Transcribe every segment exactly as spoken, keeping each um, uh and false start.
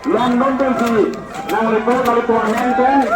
London pensi nang report nang report nang pen.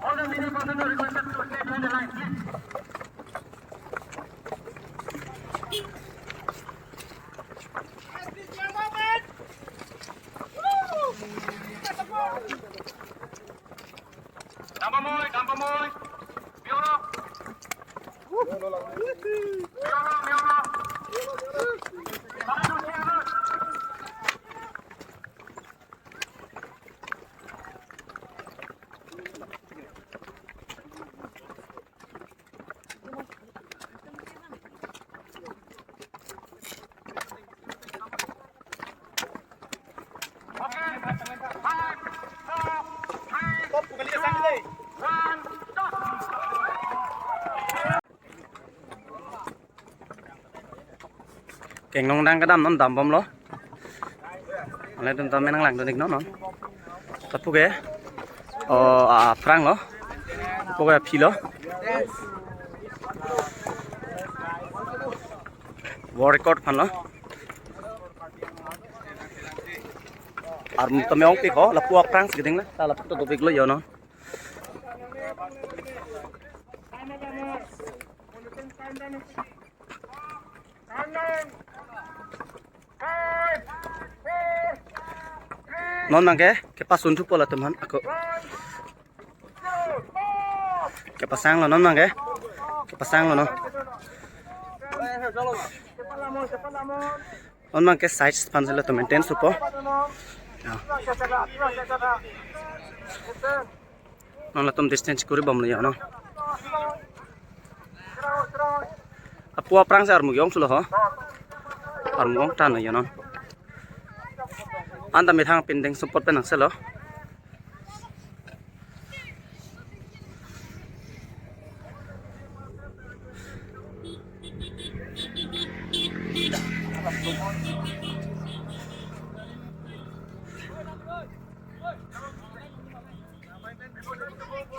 All the media personnel requested to stay behind the line, please. Dampamoi, dampamoi. Mioro. Mioro, mioro. Kengnong dang kedam non dambomlo. Aletum tame nanglangdun-iknon non. Lapu ke, o, aphranglo. Lapu ke aphilo. World record aphanlo. Armu tame ongpiklo, lapu aphrangsi keding la. Ta lapu ta dopiklo jonon. Non abangke kepasun thupo latum aphan ako. Kepasanglo non abangke. Kepasanglo non. Non abangke size aphansi latum maintain thupo. Ya. Non latum distance kuri bomlo jonon. Lapu aphrangsi armu ke-ong thulo ho. Armu ongtanglo jonon. Anta methang pindeng support pen nangselo.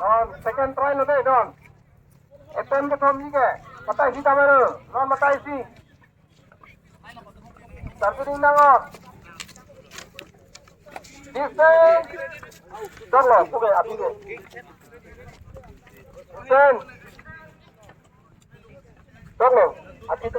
Non, second try lo dei, non. Attempt kethom ke. Batai isi tame ro. Non batai isi. Targeting nang-ot. Distance. Doklo, oke, api ke. Distance. Doklo, api tu.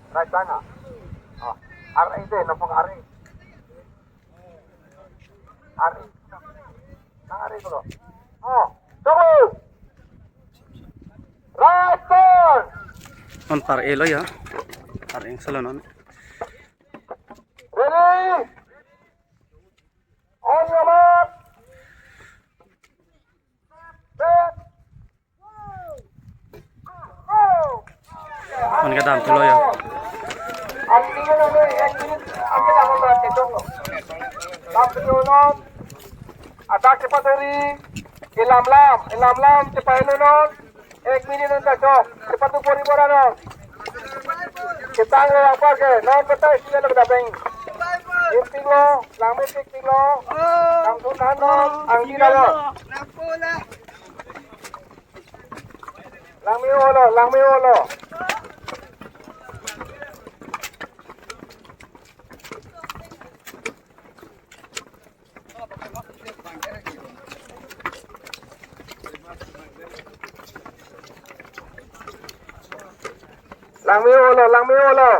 Right sana. Oh, R A dei, nampok R A. R A. Nang R A ko. Oh, tunggu. Right turn. Non par-elo ya. Par-e solo non. Ready? On your mark. Set. Mon kedam thulo yo. Adak kepaturi, ilam lam, ilam lam, chepahelo non, ek minute nang kachok, chepatu pori bora non. Ketang lo apar ke, non kota isi lo kedapeng. Ipik lo, langme pikpik lo, langsun han non, angdi dalo. Langme olo, langme olo. Langme olo, langme olo.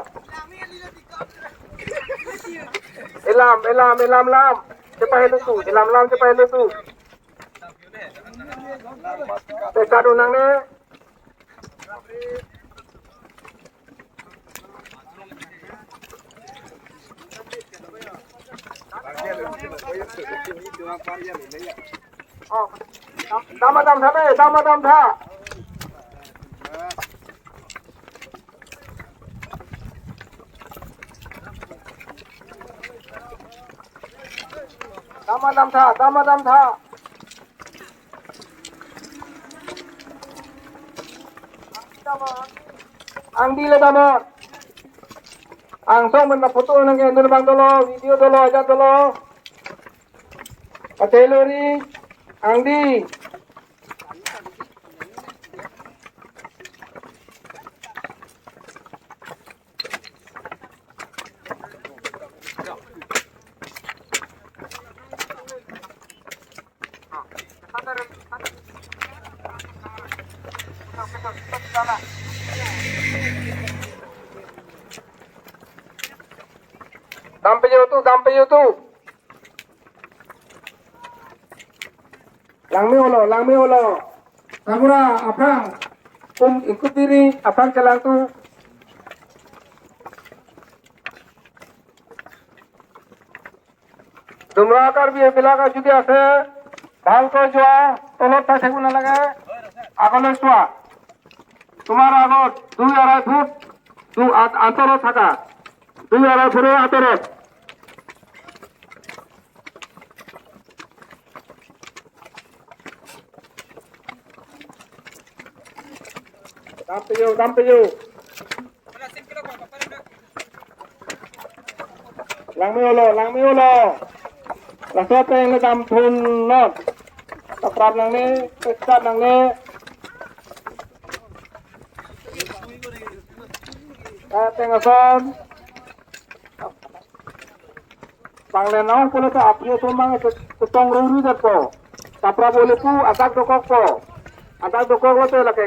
Ilam, ilam, ilam lam. Chepahelo tu, ilam lam chepahelo tu. Pekat unang ne. Oh, dam, dam, dam tha, dam, dam, dam tha. Dam, dam tha, dam, dam tha. Angdi le damnon. Angsong men photo nang ke nur bang dolo, video dolo, ajat dolo. Patelori, angdi. Dam pe yo tu, dam pe yo tu. Langme olo, langme olo. Kamura aphrang, um, ingkutiri aphrang chelang tu. তোমরা কাৰ্বি এইবিলাক যদি আছে, ভালকৈ যোৱা, তলত চাই থাকিব নালাগে, আগলৈ চোৱা। তোমাৰ আগত দুই আঢ়ৈ ফুট দূৰ আঁত-, আঁতৰত থাকা। দুই আঢ়ৈ ফুটৰ আঁতৰত। Dam pe yo, dam pe yo. Langme olo, langme olo. Laso ateng le dam thun non. Taprap nangne, pekat nangne. Ateng ason. Panglenong pulo ta aphi atum mang ke kutong ruri det po. Taprap ole pu adak dokok po. Adak dokok lo te lake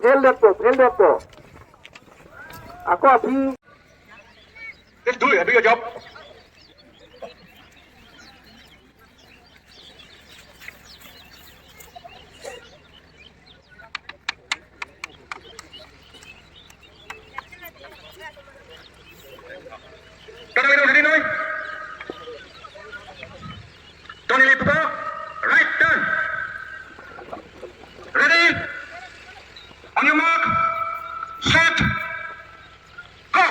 fail det po, fail det po. Ako aphi. Just do it, do your job. Tony, ready, noi? Tony, lihat apa? Right turn. Ready? On your mark. Set. Go.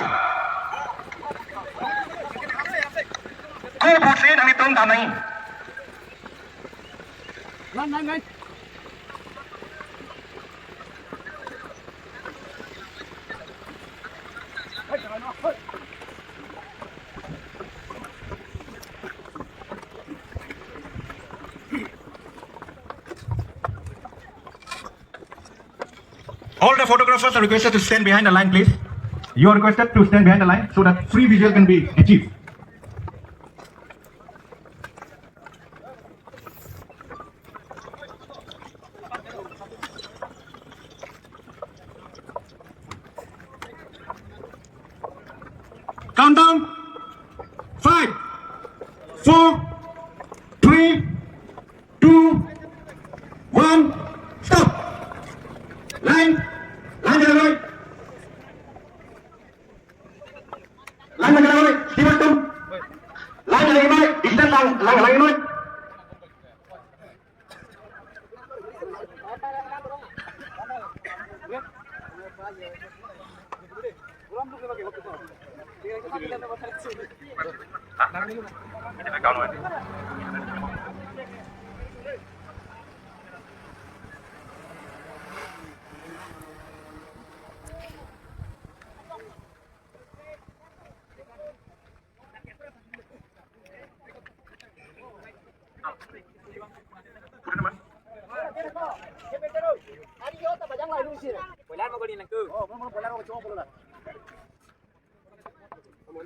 Ko bose nang itum tanai. Nine, nine, nine. All the photographers are requested to stand behind the line, please. You are requested to stand behind the line so that free visual can be achieved. Countdown. Five, four, three, two, one, stop. Line, line, line, line. Line, line, line, line. Di ba tum? Line, line, line. Di kita lang, lang, lang, line. Ready?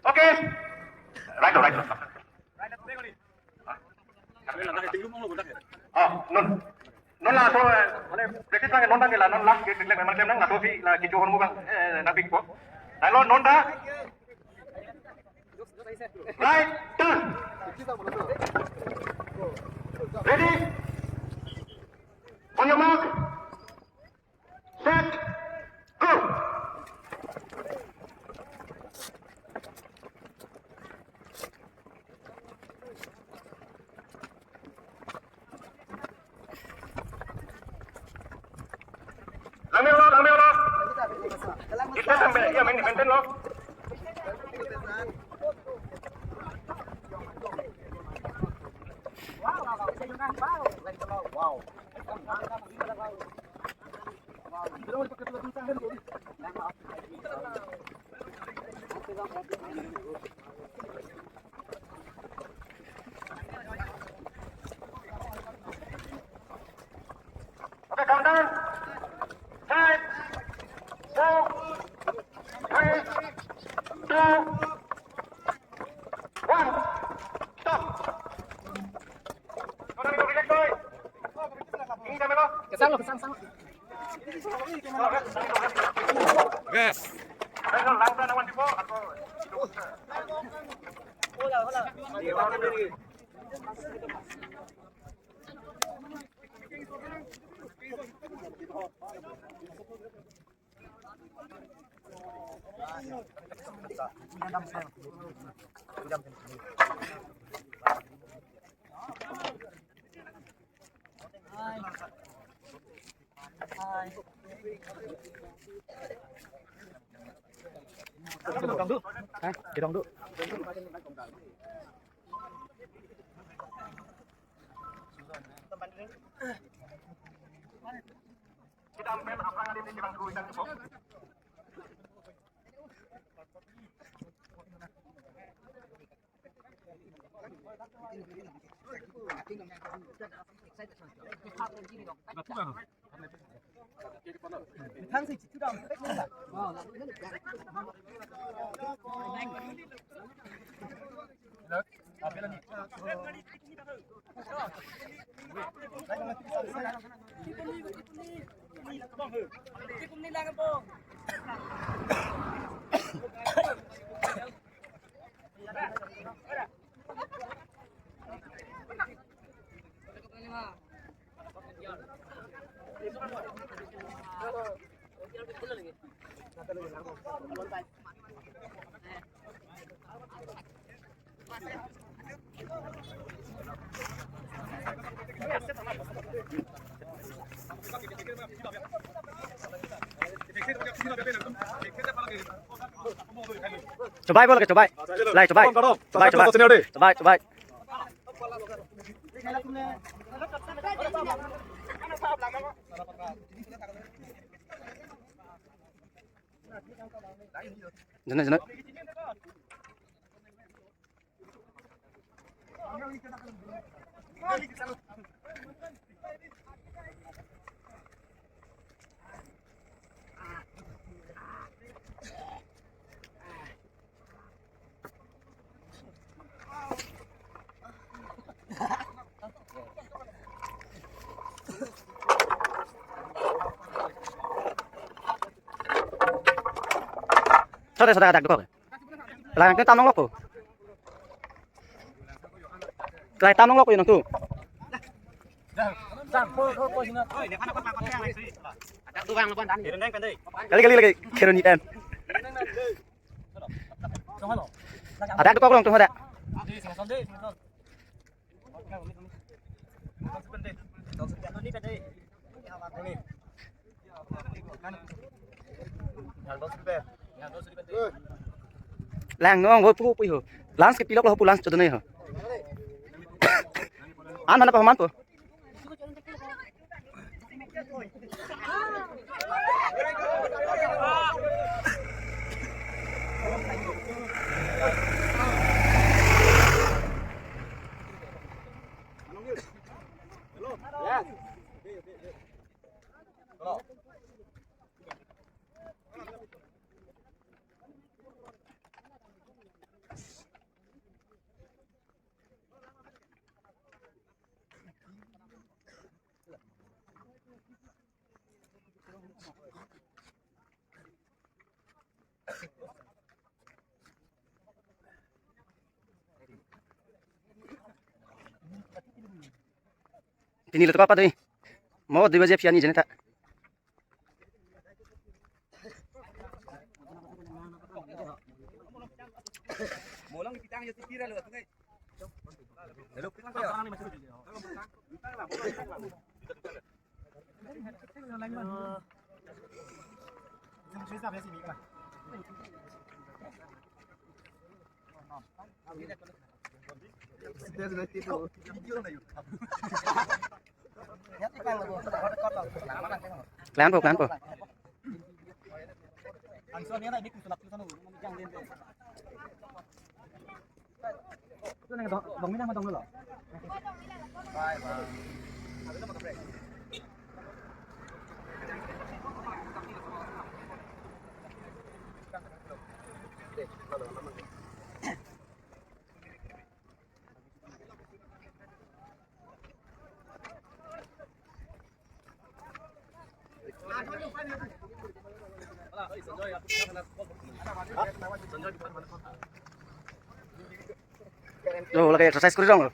Okay. Right, right. Oh, non. Non laso, eh, mane practice lagi non tangke la, non last game lagi mane nang laso si la kicho hormu bang, eh, nabik po. Lalu non ta. Right, turn. Ready? On your mark. Set. Go. Langme lo, langme lo. Distance maintain, ya, main-, maintain lo. Wow. Okay, countdown. Five, four, three, two, one. Stop. Kesang lo, kesang, kesang. Yes. Hah? Kedong du. Chobai bol ke chobai. Lai chobai. Chobai, chobai. Chobai, chobai. Jana, jana. Sore, sore, adak dukok. Lang ke tamong loko. Lai tamong loko yun tu. Kali, kali, lagi. Kerun itan. Adak dukok long tu ada. Lang nong, vo pu pu ho. Lance kepilok lo ho, pu lance chodun ho. An mana pahaman po. Pini lo tepat apa doi? Mo dui baje aphi an ni jene ta. Klan po, klan po. Yo, lagi exercise kuri dong.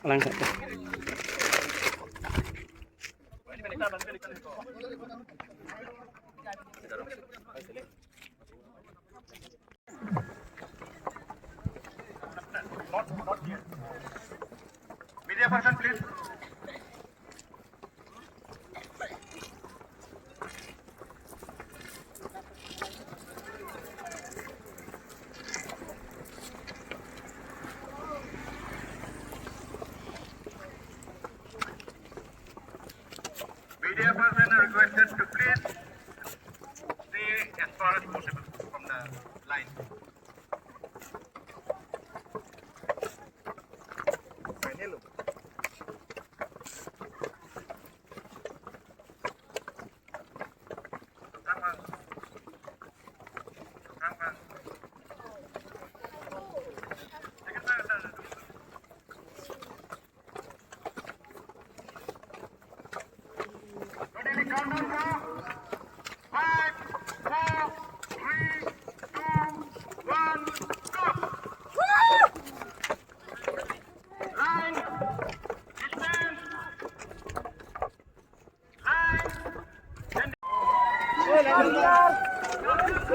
Lang. Media person, please. Media person are requested to please stay as far as possible from the line. Hmm,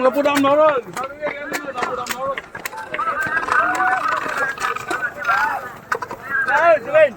lapu dam normal. Lapu dam normal. Eh, Jelen.